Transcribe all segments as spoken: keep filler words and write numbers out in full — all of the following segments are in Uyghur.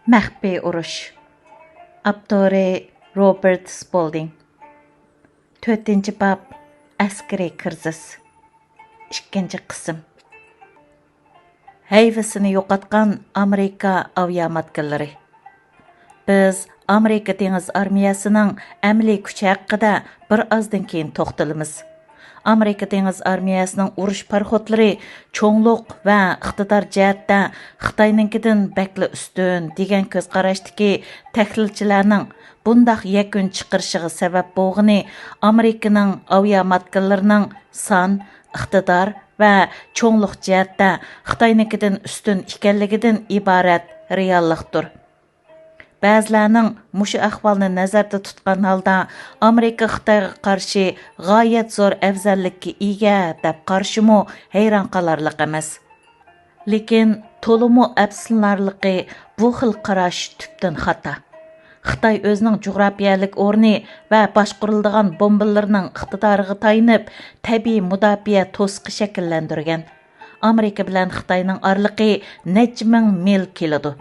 مەخپىي ئۇرۇش. ئاپتورى: روبېرت سپولدىڭ. تۆتىنچى باب. ئەسكىرىي كىرىزىس. ئىككىنچى قىسىم. ھەيۋىسىنى يوقاتقان ئامېرىكا ئاۋىياماتكىلىرى. بىز ئامېرىكا دېڭىز ئارمىيەسىنىڭ ئەمەلىي كۈچى ھەققىدە بىر ئازدىن كېيىن توختىلىمىز. ئامېرىكا دېڭىز ئارمىيەسىنىڭ ئۇرۇش پاراخوتلىرى چوڭلۇق ۋە ئىقتىدار جەھەتتە خىتاينىڭكىدىن بەكلا ئۈستۈن، دېگەن كۆز قاراشتىكى تەھلىلچىلەرنىڭ بۇنداق يەكۈن چىقىرىشىغا سەۋەب بولغىنى ئامېرىكىنىڭ ئاۋىياماتكىلىرىنىڭ سان، ئىقتىدار ۋە چوڭلۇق جەھەتتە خىتاينىڭكىدىن ئۈستۈن ئىكەنلىكىدىن ئىبارەت رېئاللىقتۇر. بەزىلەرنىڭ مۇشۇ ئەھۋالنى نەزەردە تۇتقان ھالدا، ئامېرىكا خىتايغا قارشى غايەت زور ئەۋزەللىككە ئىگە، دەپ قارىشىمۇ ھەيران قالارلىق ئەمەس. لېكىن تولىمۇ ئەپسۇسلىنارلىقى، بۇ خىل قاراش تۈپتىن خاتا. خىتاي ئۆزىنىڭ جۇغراپىيەلىك ئورنى ۋە باشقۇرۇلىدىغان بومبىلىرىنىڭ ئىقتىدارىغا تايىنىپ، تەبىئىي مۇداپىئە توسۇقى شەكىللەندۈرگەن. ئامېرىكا بىلەن خىتاينىڭ ئارىلىقى نەچچە مىڭ مىل كېلىدۇ.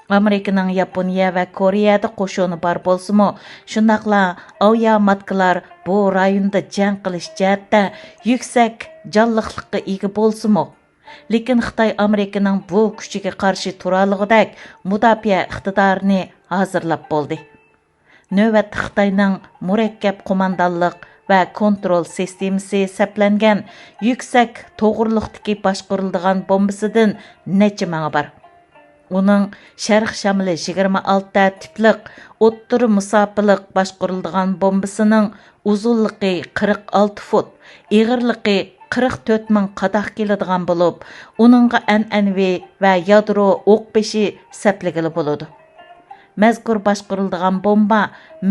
ئامېرىكىنىڭ ياپونىيە ۋە كورېيەدە قوشۇنى بار بولسىمۇ، شۇنداقلا ئاۋىياماتكىلار بۇ رايوندا جەڭ قىلىش جەھەتتە يۈكسەك جانلىقلىققا ئىگە بولسىمۇ، لېكىن خىتاي ئامېرىكىنىڭ بۇ كۈچىگە قارشى تۇرالىغۇدەك مۇداپىئە ئىقتىدارىنى ھازىرلاپ بولدى. نۆۋەتتە خىتاينىڭ مۇرەككەپ قوماندانلىق ۋە كونترول سىستېمىسى سەپلەنگەن يۈكسەك توغرىلىقتىكى باشقۇرۇلىدىغان بومبىسىدىن نەچچە مىڭى بار. ئۇنىڭ شەرق شامىلى يىگىرمە ئالتە تىپلىق ئوتتۇرا مۇساپىلىق باشقۇرۇلىدىغان بومبىسىنىڭ ئۇزۇنلۇقى قىرىق ئالتە فۇت، ئېغىرلىقى قىرىق تۆت مىڭ قاداق كېلىدىغان بولۇپ، ئۇنىڭغا ئەنئەنىۋى ۋە يادرو ئوق بېشى سەپلىگىلى بولىدۇ. مەزكۇر باشقۇرۇلىدىغان بومبا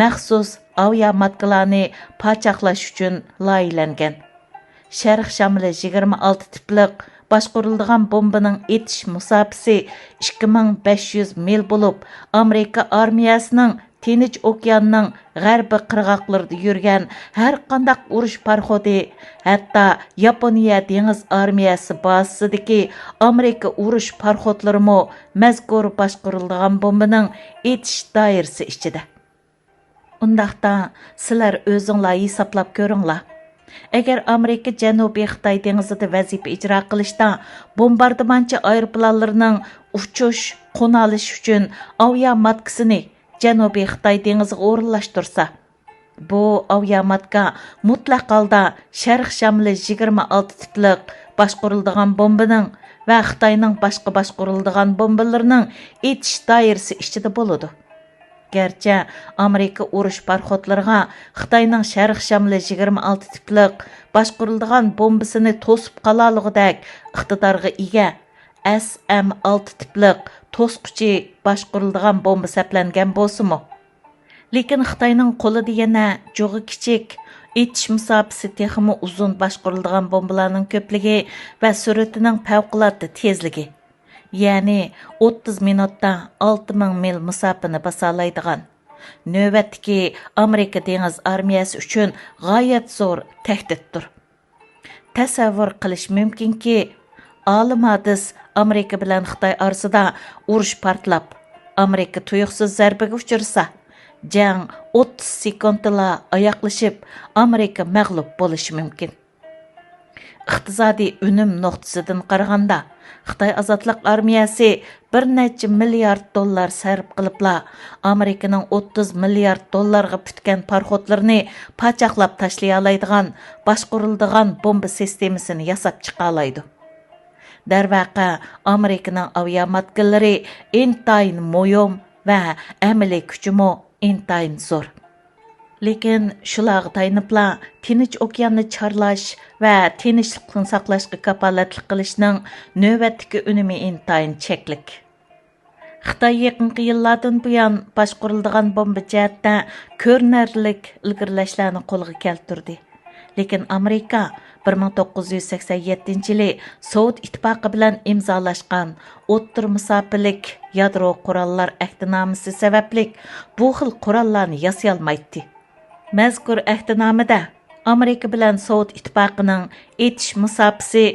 مەخسۇس ئاۋىياماتكىلارنى پاچاقلاش ئۈچۈن لايىھەلەنگەن. شەرق شامىلى يىگىرمە ئالتە تىپلىق باشقۇرۇلىدىغان بومبىنىڭ ئېتىش مۇساپىسى ئىككى مىڭ بەش يۈز مىل بولۇپ، ئامېرىكا ئارمىيەسىنىڭ تىنچ ئوكياننىڭ غەربىي قىرغاقلىرىدا يۈرگەن ھەرقانداق ئۇرۇش پاراخوتى، ھەتتا ياپونىيە دېڭىز ئارمىيەسى بازىسىدىكى ئامېرىكا ئۇرۇش پاراخوتلىرىمۇ مەزكۇر باشقۇرۇلىدىغان بومبىنىڭ ئېتىش دائىرىسى ئىچىدە. ئۇنداقتا، سىلەر ئۆزۈڭلار ھېسابلاپ كۆرۈڭلار. ئەگەر ئامېرىكا جەنۇبىي خىتاي دېڭىزىدا ۋەزىپە ئىجرا قىلىشتا بومباردىمانچى ئايروپىلانلىرىنىڭ ئۇچۇش، قونالىشى ئۈچۈن ئاۋىياماتكىسىنى جەنۇبىي خىتاي دېڭىزىغا ئورۇنلاشتۇرسا، بۇ ئاۋىياماتكا مۇتلەق ھالدا شەرق شامىلى يىگىرمە ئالتە تىپلىق باشقۇرۇلىدىغان بومبىنىڭ ۋە خىتاينىڭ باشقا باشقۇرۇلىدىغان بومبىلىرىنىڭ ئېتىش دائىرىسى ئىچىدە بولىدۇ. گەرچە ئامېرىكا ئۇرۇش پاراخوتلىرىغا خىتاينىڭ شەرق شامىلى يىگىرمە ئالتە تىپلىق باشقۇرۇلىدىغان بومبىسىنى توسۇپ قالالىغۇدەك ئىقتىدارغا ئىگە ئەس ئەم ئالتە تىپلىق توسقۇچى باشقۇرۇلىدىغان بومبا سەپلەنگەن بولسىمۇ، لېكىن خىتاينىڭ قولىدا يەنە جۇغى كىچىك، ئېتىش مۇساپىسى تېخىمۇ ئۇزۇن باشقۇرۇلىدىغان بومبىلارنىڭ كۆپلۈكى ۋە سۈرئىتىنىڭ پەۋقۇلئاددە تېزلىكى، يەنى ئوتتۇز مىنۇتتا ئالتە مىڭ مىل مۇساپىنى باسالايدىغان، نۆۋەتتىكى ئامېرىكا دېڭىز ئارمىيەسى ئۈچۈن غايەت زور تەھدىتتۇر. تەسەۋۋۇر قىلىش مۇمكىنكى، ئالىمادىس ئامېرىكا بىلەن خىتاي ئارىسىدا ئۇرۇش پارتلاپ، ئامېرىكا تۇيۇقسىز زەربىگە ئۇچرىسا، جەڭ ئوتتۇز سېكۇنتتىلا ئاياغلىشىپ، ئامېرىكا مەغلۇپ بولۇشى مۇمكىن. ئىقتىسادىي ئۈنۈم نۇقتىسىدىن قارىغاندا، خىتاي ئازادلىق ئارمىيەسى بىر نەچچە مىليارد دوللار سەرپ قىلىپلا، ئامېرىكىنىڭ ئوتتۇز مىليارد دوللارغا پۈتكەن پاراخوتلىرىنى پاچاقلاپ تاشلىيالايدىغان باشقۇرۇلىدىغان بومبا سىستېمىسىنى ياساپ چىقالايدۇ. دەرۋەقە، ئامېرىكىنىڭ ئاۋىياماتكىلىرى ئىنتايىن مۇھىم ۋە ئەمەلىي كۈچىمۇ ئىنتايىن زور. لېكىن شۇلارغا تايىنىپلا تىنچ ئوكياننى چارلاش ۋە تىنچلىقنى ساقلاشقا كاپالەتلىك قىلىشنىڭ نۆۋەتتىكى ئۈنۈمى ئىنتايىن چەكلىك. خىتاي يېقىنقى يىللاردىن بۇيان باشقۇرۇلىدىغان بومبا جەھەتتە كۆرۈنەرلىك ئىلگىرىلەشلەرنى قولغا كەلتۈردى. لېكىن ئامېرىكا بىر مىڭ توققۇز يۈز سەكسەن يەتتىنچى يىلى سوۋېت ئىتتىپاقى بىلەن ئىمزالاشقان ئوتتۇرا مۇساپىلىك يادرو قوراللار ئەھدىنامىسى سەۋەبلىك بۇ خىل قوراللارنى ياسىيالمايتتى. مەزكۇر ئەھدىنامىدە ئامېرىكا بىلەن سوۋېت ئىتتىپاقىنىڭ ئېتىش مۇساپىسى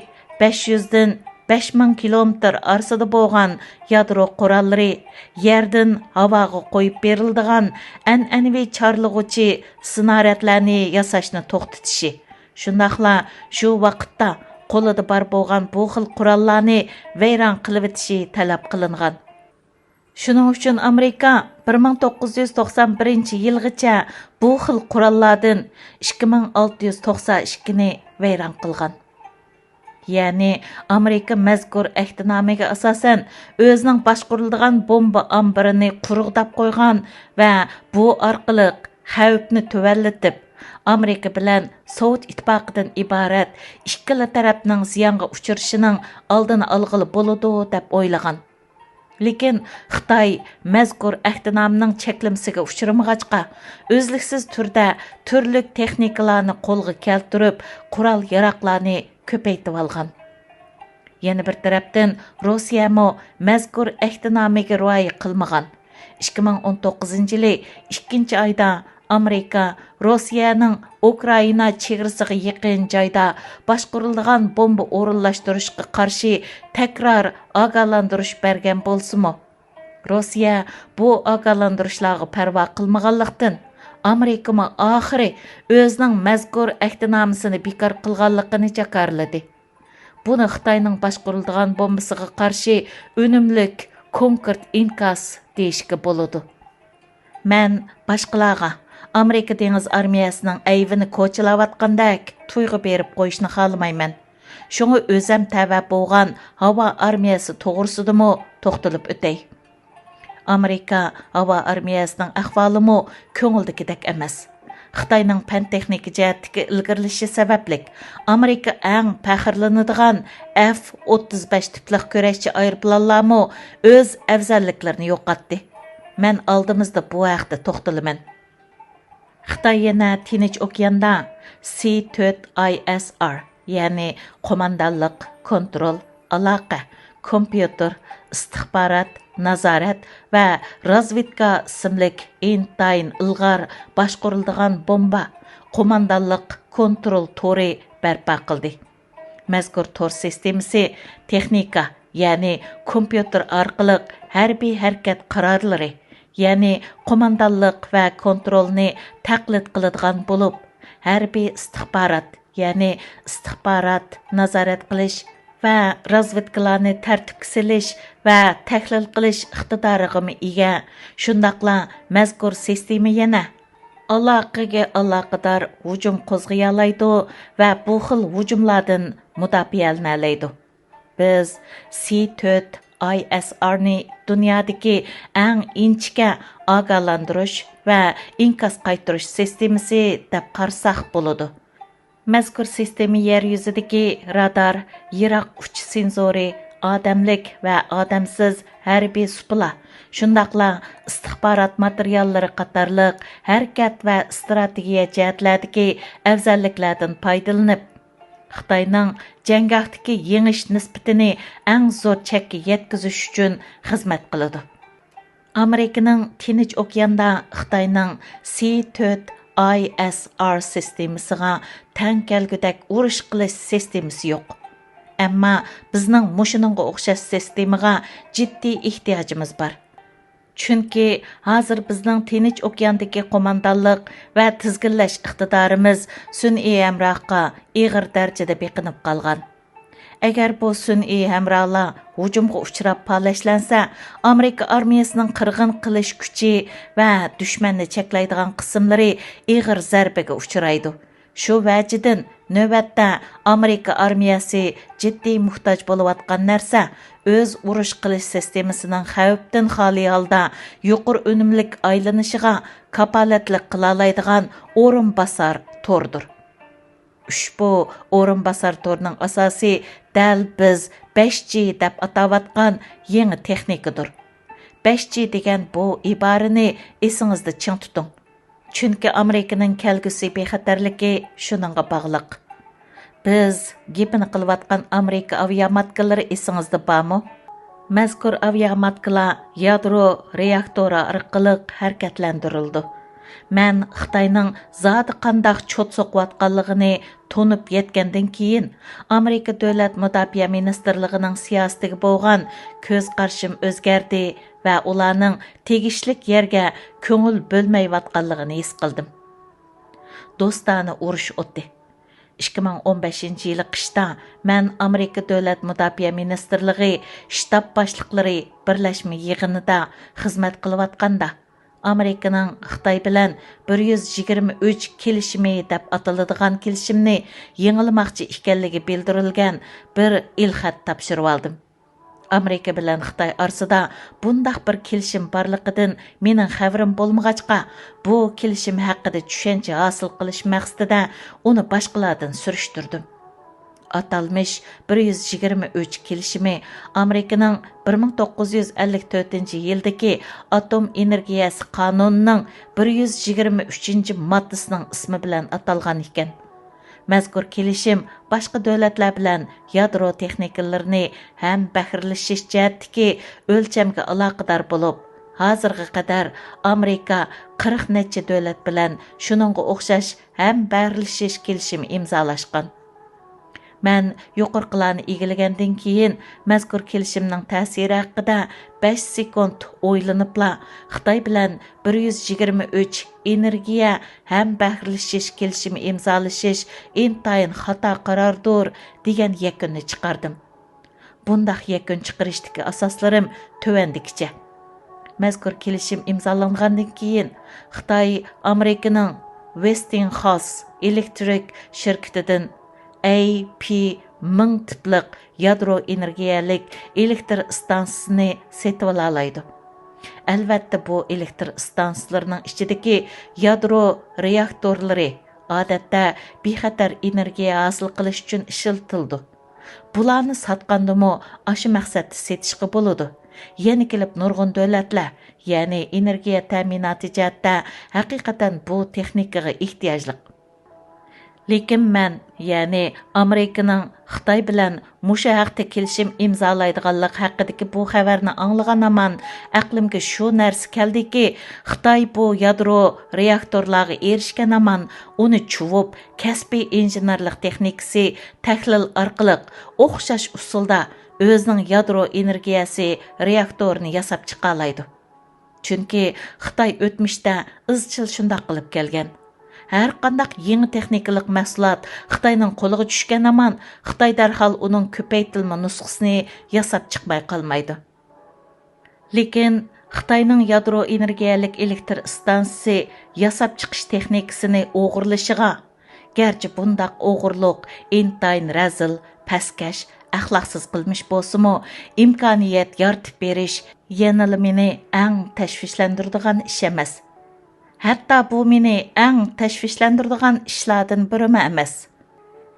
بەش يۈزدىن بەش مىڭ كىلومېتىر ئارىسىدا بولغان يادرو قوراللىرى، يەردىن ھاۋاغا قويۇپ بېرىلىدىغان ئەنئەنىۋى چارلىغۇچى سىنارەدلەرنى ياساشنى توختىتىشى، شۇنداقلا شۇ ۋاقىتتا قولىدا بار بولغان بۇ خىل قوراللارنى ۋەيران قىلىۋېتىشى تەلەپ قىلىنغان. شۇنىڭ ئۈچۈن ئامېرىكا بىر مىڭ توققۇز يۈز توقسان بىرىنچى يىلغىچە بۇ خىل قوراللاردىن ئىككى مىڭ ئالتە يۈز توقسان ئىككىنى ۋەيران قىلغان. يەنى ئامېرىكا مەزكۇر ئەھدىنامىگە ئاساسەن ئۆزىنىڭ باشقۇرۇلىدىغان بومبا ئامبىرىنى قۇرۇقداپ قويغان ۋە بۇ ئارقىلىق خەۋپنى تۆۋەنلىتىپ، ئامېرىكا بىلەن سوۋېت ئىتتىپاقىدىن ئىبارەت ئىككىلا تەرەپنىڭ زىيانغا ئۇچرىشىنىڭ ئالدىنى ئالغىلى بولىدۇ دەپ ئويلىغان. لېكىن خىتاي مەزكۇر ئەھدىنامىنىڭ چەكلىمىسىگە ئۇچرىمىغاچقا، ئۈزلۈكسىز تۈردە تۈرلۈك تېخنىكىلارنى قولغا كەلتۈرۈپ، قورال-ياراغلارنى كۆپەيتىۋالغان. يەنە بىر تەرەپتىن، روسىيەمۇ مەزكۇر ئەھدىنامىگە رىئايە قىلمىغان. ئىككى مىڭ ئون توققۇزىنچى يىلى ئىككىنچى ئايدا ئامېرىكا روسىيەنىڭ ئۇكرائىنا چېگرىسىغا يېقىن جايدا باشقۇرۇلىدىغان بومبا ئورۇنلاشتۇرۇشقا قارشى تەكرار ئاگاھلاندۇرۇش بەرگەن بولسىمۇ، روسىيە بۇ ئاگاھلاندۇرۇشلارغا پەرۋا قىلمىغانلىقتىن، ئامېرىكىمۇ ئاخىرى ئۆزىنىڭ مەزكۇر ئەھدىنامىسىنى بىكار قىلغانلىقىنى جاكارلىدى. بۇنى خىتاينىڭ باشقۇرۇلىدىغان بومبىسىغا قارشى ئۈنۈملۈك كونكرېت ئىنكاس دېيىشكە بولىدۇ. مەن باشقىلارغا ئامېرىكا دېڭىز ئارمىيەسىنىڭ ئەيىبىنى كوچىلاۋاتقاندەك تۇيغۇ بېرىپ قويۇشنى خالىمايمەن. شۇڭا ئۆزەم تەۋە بولغان ھاۋا ئارمىيەسى توغرىسىدىمۇ توختىلىپ ئۆتەي. ئامېرىكا ھاۋا ئارمىيەسىنىڭ ئەھۋالىمۇ كۆڭۈلدىكىدەك ئەمەس. خىتاينىڭ پەن-تېخنىكا جەھەتتىكى ئىلگىرىلىشى سەۋەبلىك، ئامېرىكا ئەڭ پەخىرلىنىدىغان ئەف ئوتتۇز بەش تىپلىق كۈرەشچى ئايروپىلانلارمۇ ئۆز ئەۋزەللىكلىرىنى يوقاتتى. مەن ئالدىمىزدا بۇ ھەقتە توختىلىمەن. خىتاي يەنە تىنچ ئوكياندا سى تۆت ئاي ئېس ئار، يەنى قوماندانلىق، كونترول، ئالاقە، كومپيۇتېر، ئىستىخبارات، نازارەت ۋە رازۋېدكا ئىسىملىك ئىنتايىن ئىلغار باشقۇرۇلىدىغان بومبا، قوماندانلىق، كونترول تورى بەرپا قىلدى. مەزكۇر تور سىستېمىسى تېخنىكا، يەنى كومپيۇتېر ئارقىلىق ھەربىي ھەرىكەت قارارلىرى، يەنى قوماندانلىق ۋە كونترولنى تەقلىد قىلىدىغان بولۇپ، ھەربىي ئىستىخبارات، يەنى ئىستىخبارات، نازارەت قىلىش ۋە رازۋېدكىلارنى تەرتىپكە سېلىش ۋە تەھلىل قىلىش ئىقتىدارىغىمۇ ئىگە، شۇنداقلا مەزكۇر سىستېما يەنە ئالاقىگە ئالاقىدار ھۇجۇم قوزغىيالايدۇ ۋە بۇ خىل ھۇجۇملاردىن مۇداپىئەلىنەلەيدۇ. بىز سى تۆت ئاي ئېس ئارنى دۇنيادىكى ئەڭ ئىنچىكە ئاگاھلاندۇرۇش ۋە ئىنكاس قايتۇرۇش سىستېمىسى دەپ قارىساق بولىدۇ. مەزكۇر سىستېما يەر يۈزىدىكى رادار، يىراق ئۇچۇش سېنزورى، ئادەملىك ۋە ئادەمسىز ھەربىي سۇپىلار، شۇنداقلا ئىستىخبارات ماتېرىياللىرى قاتارلىق ھەرىكەت ۋە ئىستراتېگىيە جەھەتلەردىكى ئەۋزەللىكلەردىن پايدىلىنىپ، خىتاينىڭ جەڭگاھتىكى يېڭىش نىسبىتىنى ئەڭ زور چەككە يەتكۈزۈش ئۈچۈن خىزمەت قىلىدۇ. ئامېرىكىنىڭ تىنچ ئوكياندا خىتاينىڭ سى تۆت ئاي ئېس ئار سىستېمىسىغا تەڭ كەلگۈدەك ئۇرۇش قىلىش سىستېمىسى يوق. ئەمما بىزنىڭ مۇشۇنىڭغا ئوخشاش سىستېمىغا جىددىي ئېھتىياجىمىز بار. چۈنكى ھازىر بىزنىڭ تىنچ ئوكياندىكى قوماندانلىق ۋە تىزگىنلەش ئىقتىدارىمىز سۈنئىي ھەمراھقا ئېغىر دەرىجىدە بېقىنىپ قالغان. ئەگەر بۇ سۈنئىي ھەمراھلار ھۇجۇمغا ئۇچراپ پالەچلەنسە، ئامېرىكا ئارمىيەسىنىڭ قىرغىن قىلىش كۈچى ۋە دۈشمەننى چەكلەيدىغان قىسىملىرى ئېغىر زەربىگە ئۇچرايدۇ. شۇ ۋەجىدىن، نۆۋەتتە ئامېرىكا ئارمىيەسى جىددىي موھتاج بولۇۋاتقان نەرسە، ئۆز ئۇرۇش قىلىش سىستېمىسىنىڭ خەۋپتىن خالىي ھالدا يۇقىرى ئۈنۈملۈك ئايلىنىشىغا كاپالەتلىك قىلالايدىغان ئورۇنباسار توردۇر. ئۇشبۇ ئورۇنباسار تورنىڭ ئاساسى دەل بىز بەش جى دەپ ئاتاۋاتقان يېڭى تېخنىكىدۇر. بەش جى دېگەن بۇ ئىبارىنى ئېسىڭىزدە چىڭ تۇتۇڭ. چۈنكى ئامېرىكىنىڭ كەلگۈسى بىخەتەرلىكى شۇنىڭغا باغلىق. بىز گېپىنى قىلىۋاتقان ئامېرىكا ئاۋىياماتكىلىرى ئېسىڭىزدە بارمۇ؟ مەزكۇر ئاۋىياماتكىلار يادرو رېئاكتورى ئارقىلىق ھەرىكەتلەندۈرۈلىدۇ. مەن خىتاينىڭ زادى قانداق چوت سوقۇۋاتقانلىقىنى تونۇپ يەتكەندىن كېيىن، ئامېرىكا دۆلەت مۇداپىئە مىنىستىرلىقىنىڭ سىياسىتىگە بولغان كۆز قارىشىم ئۆزگەردى ۋە ئۇلارنىڭ تېگىشلىك يەرگە كۆڭۈل بۆلمەيۋاتقانلىقىنى ھېس قىلدىم. دوستانە ئۇرۇش ئوتى. ئىككى مىڭ ئون بەشىنچى يىلى قىشتا مەن ئامېرىكا دۆلەت مۇداپىئە مىنىستىرلىقى شتاب باشلىقلىرى بىرلەشمە يىغىنىدا خىزمەت قىلىۋاتقاندا، ئامېرىكىنىڭ خىتاي بىلەن بىر يۈز يىگىرمە ئۈچ كېلىشىمى دەپ ئاتىلىدىغان كېلىشىمنى يېڭىلىماقچى ئىكەنلىكى بىلدۈرۈلگەن بىر ئېلخەت تاپشۇرۇۋالدىم. ئامېرىكا بىلەن خىتاي ئارىسىدا بۇنداق بىر كېلىشىم بارلىقىدىن مېنىڭ خەۋىرىم بولمىغاچقا، بۇ كېلىشىم ھەققىدە چۈشەنچە ھاسىل قىلىش مەقسىتىدە ئۇنى باشقىلاردىن سۈرۈشتۈردۈم. ئاتالمىش بىر يۈز يىگىرمە ئۈچ كېلىشىمى ئامېرىكىنىڭ بىر مىڭ توققۇز يۈز ئەللىك تۆتىنچى يىلدىكى ئاتوم ئېنېرگىيەسى قانۇنىنىڭ بىر يۈز يىگىرمە ئۈچىنچى ماددىسىنىڭ ئىسمى بىلەن ئاتالغان ئىكەن. مەزكۇر كېلىشىم باشقا دۆلەتلەر بىلەن يادرو تېخنىكىلىرىنى ھەمبەھىرلىشىش جەھەتتىكى ئۆلچەمگە ئالاقىدار بولۇپ، ھازىرغا قەدەر ئامېرىكا قىرىق نەچچە دۆلەت بىلەن شۇنىڭغا ئوخشاش ھەمبەھىرلىشىش كېلىشىمى ئىمزالاشقان. مەن يۇقىرىقىلارنى ئىگىلىگەندىن كېيىن، مەزكۇر كېلىشىمنىڭ تەسىرى ھەققىدە بەش سېكۇنت ئويلىنىپلا، خىتاي بىلەن بىر يۈز يىگىرمە ئۈچ ئېنېرگىيە ھەمبەھىرلىشىش كېلىشىمى ئىمزالىشىش ئىنتايىن خاتا قاراردۇر، دېگەن يەكۈننى چىقاردىم. بۇنداق يەكۈن چىقىرىشتىكى ئاساسلىرىم تۆۋەندىكىچە. مەزكۇر كېلىشىم ئىمزالانغاندىن كېيىن، خىتاي ئامېرىكىنىڭ ۋېستىنغاس ئېلېكترىك شىركىتىدىن ئەي پى مىڭ تىپلىق يادرو ئېنېرگىيەلىك ئېلېكتر ئىستانسىسىنى سېتىۋالالايدۇ. ئەلۋەتتە، بۇ ئېلېكتر ئىستانسىلىرىنىڭ ئىچىدىكى يادرو رېئاكتورلىرى ئادەتتە بىخەتەر ئېنېرگىيە ھاسىل قىلىش ئۈچۈن ئىشلىتىلىدۇ. بۇلارنى ساتقاندىمۇ ئاشۇ مەقسەتتە سېتىشقا بولىدۇ. يەنە كېلىپ نۇرغۇن دۆلەتلەر، يەنى ئېنېرگىيە تەمىناتى جەھەتتە ھەقىقەتەن بۇ تېخنىكىغا ئېھتىياجلىق. لېكىن مەن، يەنى ئامېرىكىنىڭ خىتاي بىلەن مۇشۇ ھەقتە كېلىشىم ئىمزالايدىغانلىقى ھەققىدىكى بۇ خەۋەرنى ئاڭلىغان ھامان ئەقلىمگە شۇ نەرسە كەلدىكى، خىتاي بۇ يادرو رېئاكتورلارغا ئېرىشكەن ھامان ئۇنى چۇۋۇپ، كەسپىي ئىنژېنېرلىق تېخنىكىسى تەھلىل ئارقىلىق ئوخشاش ئۇسۇلدا ئۆزىنىڭ يادرو ئېنېرگىيەسى رېئاكتورىنى ياساپ چىقالايدۇ. چۈنكى خىتاي ئۆتمۈشتە ئىزچىل شۇنداق قىلىپ كەلگەن. ھەر قانداق يېڭى تېخنىكىلىق مەھسۇلات خىتاينىڭ قولىغا چۈشكەن ھامان، خىتاي دەرھال ئۇنىڭ كۆپەيتىلمە نۇسخىسىنى ياساپ چىقماي قالمايدۇ. لېكىن خىتاينىڭ يادرو ئېنېرگىيەلىك ئېلېكتر ئىستانسىسى ياساپ چىقىش تېخنىكىسىنى ئوغرىلىشىغا، گەرچە بۇنداق ئوغرىلىق ئىنتايىن رەزىل، پەسكەش، ئەخلاقسىز قىلمىش بولسىمۇ، ئىمكانىيەت يارىتىپ بېرىش يەنىلا مېنى ئەڭ تەشۋىشلەندۈرىدىغان ئىش ئەمەس. ھەتتا بۇ مېنى ئەڭ تەشۋىشلەندۈرىدىغان ئىشلاردىن بىرىمۇ ئەمەس.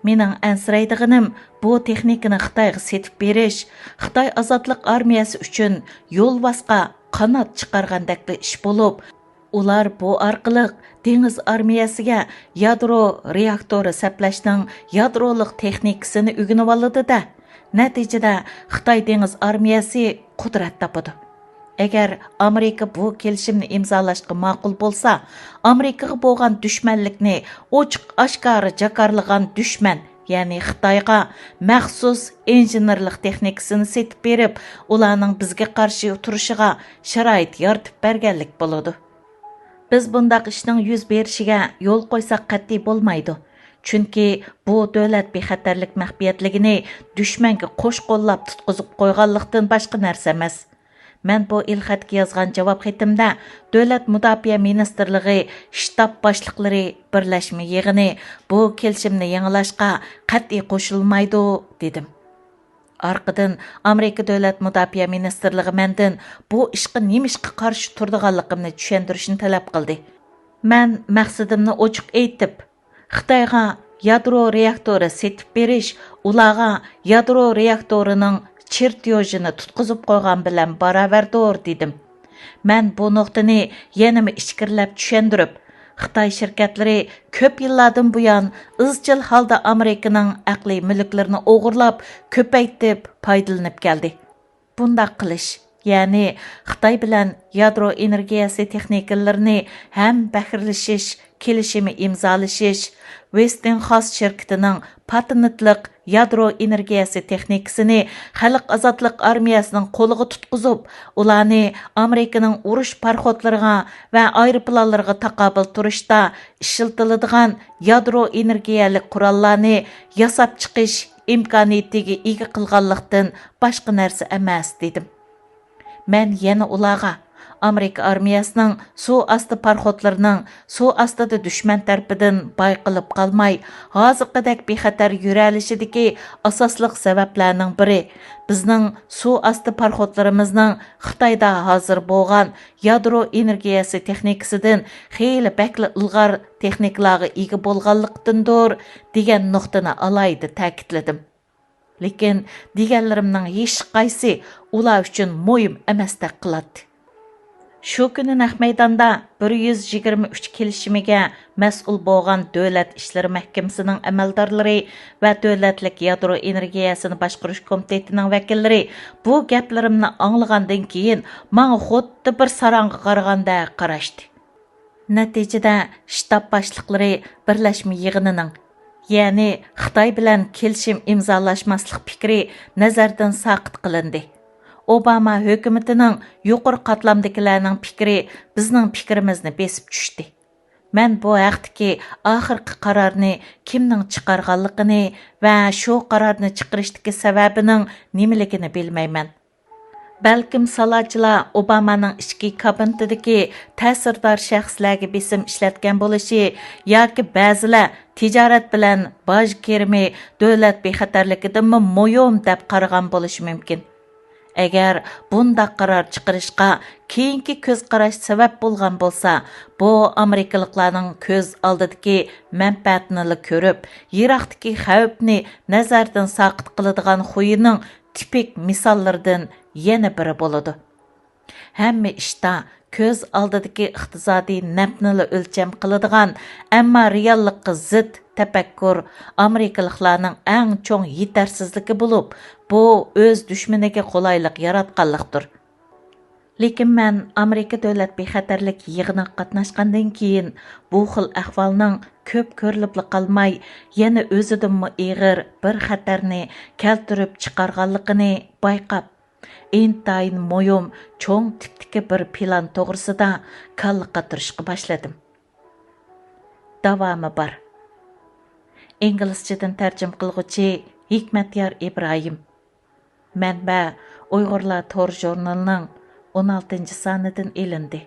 مېنىڭ ئەنسىرەيدىغىنىم، بۇ تېخنىكىنى خىتايغا سېتىپ بېرىش خىتاي ئازادلىق ئارمىيەسى ئۈچۈن يولۋاسقا قانات چىقارغاندەكلا ئىش بولۇپ، ئۇلار بۇ ئارقىلىق دېڭىز ئارمىيەسىگە يادرو رېئاكتورى سەپلەشنىڭ يادرولۇق تېخنىكىسىنى ئۆگىنىۋالىدۇ-دە، نەتىجىدە خىتاي دېڭىز ئارمىيەسى قۇدرەت تاپىدۇ. ئەگەر ئامېرىكا بۇ كېلىشىمنى ئىمزالاشقا ماقۇل بولسا، ئامېرىكىغا بولغان دۈشمەنلىكنى ئوچۇق ئاشكارا جاكارلىغان دۈشمەن، يەنى خىتايغا مەخسۇس ئىنژېنېرلىق تېخنىكىسىنى سېتىپ بېرىپ، ئۇلارنىڭ بىزگە قارشى تۇرۇشىغا شارائىت يارىتىپ بەرگەنلىك بولىدۇ. بىز بۇنداق ئىشنىڭ يۈز بېرىشىگە يول قويساق قەتئىي بولمايدۇ. چۈنكى بۇ دۆلەت بىخەتەرلىك مەخپىيەتلىكىنى دۈشمەنگە قوش قوللاپ تۇتقۇزۇپ قويغانلىقتىن باشقا نەرسە ئەمەس. مەن بۇ ئېلخەتكە يازغان جاۋاب خېتىمدە دۆلەت مۇداپىئە مىنىستىرلىقى شتاب باشلىقلىرى بىرلەشمە يىغىنى بۇ كېلىشىمنى يېڭىلاشقا قەتئىي قوشۇلمايدۇ، دېدىم. ئارقىدىن ئامېرىكا دۆلەت مۇداپىئە مىنىستىرلىقى مەندىن بۇ ئىشقا نېمىشقا قارشى تۇرىدىغانلىقىمنى چۈشەندۈرۈشنى تەلەپ قىلدى. مەن مەقسىتىمنى ئوچۇق ئېيتىپ، خىتايغا يادرو رېئاكتورى سېتىپ بېرىش ئۇلارغا يادرو رېئاكتورىنىڭ چېرتيوژىنى تۇتقۇزۇپ قويغان بىلەن باراۋەردۇر، دېدىم. مەن بۇ نۇقتىنى يەنىمۇ ئىچكىرىلەپ چۈشەندۈرۈپ، خىتاي شىركەتلىرى كۆپ يىللاردىن بۇيان ئىزچىل ھالدا ئامېرىكىنىڭ ئەقلىي مۈلۈكلىرىنى ئوغرىلاپ، كۆپەيتىپ پايدىلىنىپ كەلدى. بۇنداق قىلىش يەنى خىتاي بىلەن يادرو ئېنېرگىيەسى تېخنىكىلىرىنى ھەم بەھرىلىشىش كېلىشىمى ئىمزالىشىش، ۋېستىنخاس شىركىتىنىڭ پاتېنتلىق يادرو ئېنېرگىيەسى تېخنىكىسىنى خەلق ئازادلىق ئارمىيەسىنىڭ قولىغا تۇتقۇزۇپ، ئۇلارنى ئامېرىكىنىڭ ئۇرۇش پاراخوتلىرىغا ۋە ئايروپىلانلىرىغا تاقابىل تۇرۇشتا ئىشلىتىلىدىغان يادرو ئېنېرگىيەلىك قوراللارنى ياساپ چىقىش ئىمكانىيىتىگە ئىگە قىلغانلىقتىن باشقا نەرسە ئەمەس، دېدىم. مەن يەنە ئۇلارغا، ئامېرىكا ئارمىيەسىنىڭ سۇ ئاستى پاراخوتلىرىنىڭ سۇ ئاستىدا دۈشمەن تەرىپىدىن بايقىلىپ قالماي، ھازىرقىدەك بىخەتەر يۈرەلىشىدىكى ئاساسلىق سەۋەبلەرنىڭ بىرى، بىزنىڭ سۇ ئاستى پاراخوتلىرىمىزنىڭ خىتايدا ھازىر بولغان يادرو ئېنېرگىيەسى تېخنىكىسىدىن خېلى بەكلا ئىلغار تېخنىكىلارغا ئىگە بولغانلىقتىندۇر، دېگەن نۇقتىنى ئالاھىدە تەكىتلىدىم. لېكىن دېگەنلىرىمنىڭ ھېچقايسى ئۇلار ئۈچۈن مۇھىم ئەمەستەك قىلاتتى. شۇ كۈنى نەق مەيداندا بىر يۈز يىگىرمە ئۈچ كېلىشىمىگە مەسئۇل بولغان دۆلەت ئىشلىرى مەھكىمىسىنىڭ ئەمەلدارلىرى ۋە دۆلەتلىك يادرو ئېنېرگىيەسىنى باشقۇرۇش كومىتېتىنىڭ ۋەكىللىرى بۇ گەپلىرىمنى ئاڭلىغاندىن كېيىن، ماڭا خۇددى بىر ساراڭغا قارىغاندەك قاراشتى. نەتىجىدە، شتاب باشلىقلىرى بىرلەشمە يىغىنىنىڭ، يەنى خىتاي بىلەن كېلىشىم ئىمزالاشماسلىق پىكرى نەزەردىن ساقىت قىلىندى. ئوباما ھۆكۈمىتىنىڭ يۇقىرى قاتلامدىكىلەرنىڭ پىكرى بىزنىڭ پىكرىمىزنى بېسىپ چۈشتى. مەن بۇ ھەقتىكى ئاخىرقى قارارنى كىمنىڭ چىقارغانلىقىنى ۋە شۇ قارارنى چىقىرىشتىكى سەۋەبىنىڭ نېمىلىكىنى بىلمەيمەن. بەلكىم سالاچىلار ئوبامانىڭ ئىچكى كابىنېتىدىكى تەسىردار شەخسلەرگە بېسىم ئىشلەتكەن بولۇشى ياكى بەزىلەر تىجارەت بىلەن باج كىرىمى دۆلەت بىخەتەرلىكىدىنمۇ مۇھىم دەپ قارىغان بولۇشى مۇمكىن. ئەگەر بۇنداق قارار چىقىرىشقا كېيىنكى كۆز قاراش سەۋەب بولغان بولسا، بۇ ئامېرىكىلىقلارنىڭ كۆز ئالدىدىكى مەنپەئەتنىلا كۆرۈپ، يىراقتىكى خەۋپنى نەزەردىن ساقىت قىلىدىغان خۇيىنىڭ تىپىك مىساللىرىدىن يەنە بىرى بولىدۇ. ھەممە ئىشتا كۆز ئالدىدىكى ئىقتىسادىي نەپنىلا ئۆلچەم قىلىدىغان، ئەمما رېئاللىققا زىت تەپەككۇر ئامېرىكىلىقلارنىڭ ئەڭ چوڭ يېتەرسىزلىكى بولۇپ، بۇ ئۆز دۈشمىنىگە قولايلىق ياراتقانلىقتۇر. لېكىن مەن ئامېرىكا دۆلەت بىخەتەرلىك يىغىنىغا قاتناشقاندىن كېيىن، بۇ خىل ئەھۋالنىڭ كۆپ كۆرۈلۈپلا قالماي، يەنە ئۆزىدىنمۇ ئېغىر بىر خەتەرنى كەلتۈرۈپ چىقارغانلىقىنى بايقاپ، ئىنتايىن مۇھىم، چوڭ تىپتىكى بىر پىلان توغرىسىدا كاللا قاتۇرۇشقا باشلىدىم. داۋامى بار. ئىنگلىزچىدىن تەرجىمە قىلغۇچى ھېكمەتيار ئىبراھىم. مەنبە: ئۇيغۇرلار تور ژۇرنىلىنىڭ ئون ئالتىنچى سانىدىن ئېلىندى.